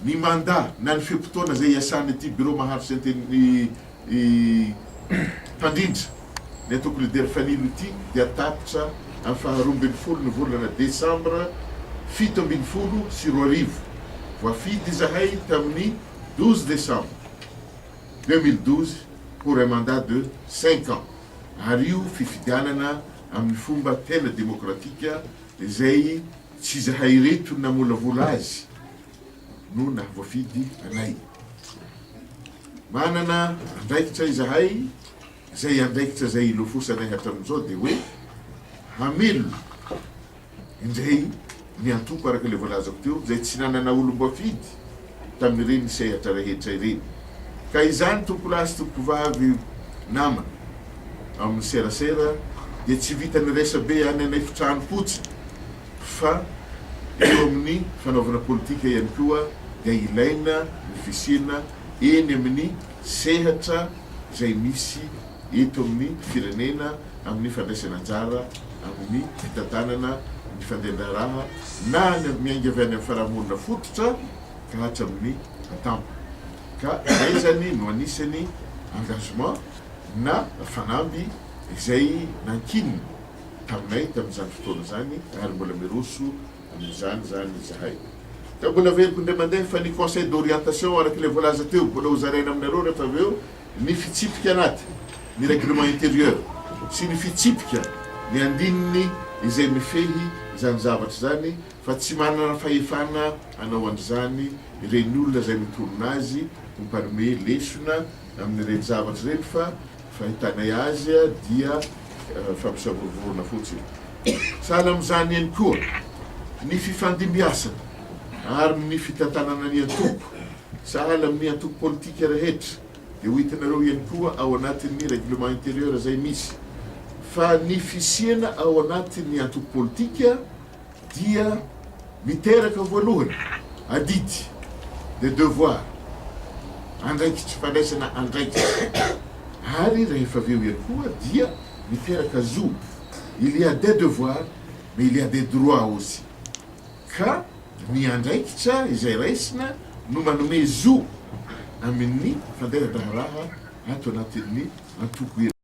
Ny mandat na ny fe-potoana izay iasan'ity Birao Maharitra sy Mpandrindra ny antoko Leader Fanilo ity dia tapitra amin'ny faha 12 ny volana desambra 2017. Voafidy izahay tamin'ny 12 décembre 2012 pour un mandat de 5 ans ary io fifidianana amin'ny fomba tena demokratika izay tsy izahay ireto no namolavola azy no nahavoafidy anay. Manana andraikitra izahay, izay andraikitra izay ilofosanay hatramin'izao dia hoe hamelona indray ny antoko araka ilay voalazako teo, izay tsy nanana olom-boafidy tamin'ireny sehatra rehetra ireny. Ka izany tompokolahy sy tompokovavy namana ao amin'ny serasera dia tsy vitan'ny resabe any an'efitrano fotsiny fa eo amin'ny fanaovana politika ihany koa dia ilaina ny fisiana eny amin'ny sehatra izay misy eto amin'ny firenena amin'ny fandraisana anjara amin'ny fitantanana ny fandehan-draharaha na ny miainga avy any amin'ny farahamonina fototra ka hatramin'ny antampony. Ka izay izany no anisany engagement na fanamby izay nankinina taminay tamin'izany fotoana izany ary mbola miroso amin'izany izany izahay. Ka mbola averiko indray mandeha fa ny conseil d'orientation araka ilay voalaza teo mbola hozaraina aminareo rehefa avy eo ny fitsipika anaty, ny règlement intérieur sy ny fitsipika, ny andininy izay mifehy izany zavatra izany fa tsy manana fahefana hanao an'izany ireny olona izay mitonona azy ho mpanome lesona amin'ireny zavatra ireny fa fahitanay azy dia fampisavorovoroana fotsiny. Sahala amin'izany ihany koa ny fifandimbiasana ary ny fitantanana ny antoko, sahala amin'ny antoko politika rehetra dia ho hitanareo ihany koa ao anatin'ny règlement intérieur izay misy fa ny fisiana ao anatin'ny antoko politika dia miteraka voalohany adidy, des devoirs, andraikitra, fandraisana andraikitra ary rehefa avy eo ihany koa dia miteraka zo, il y a des devoirs mais il y a des droits aussi, ka ny andraikitra izay raisina no manome zo amin'ny fandehan-draharaha ato anatin'ny antoko iray.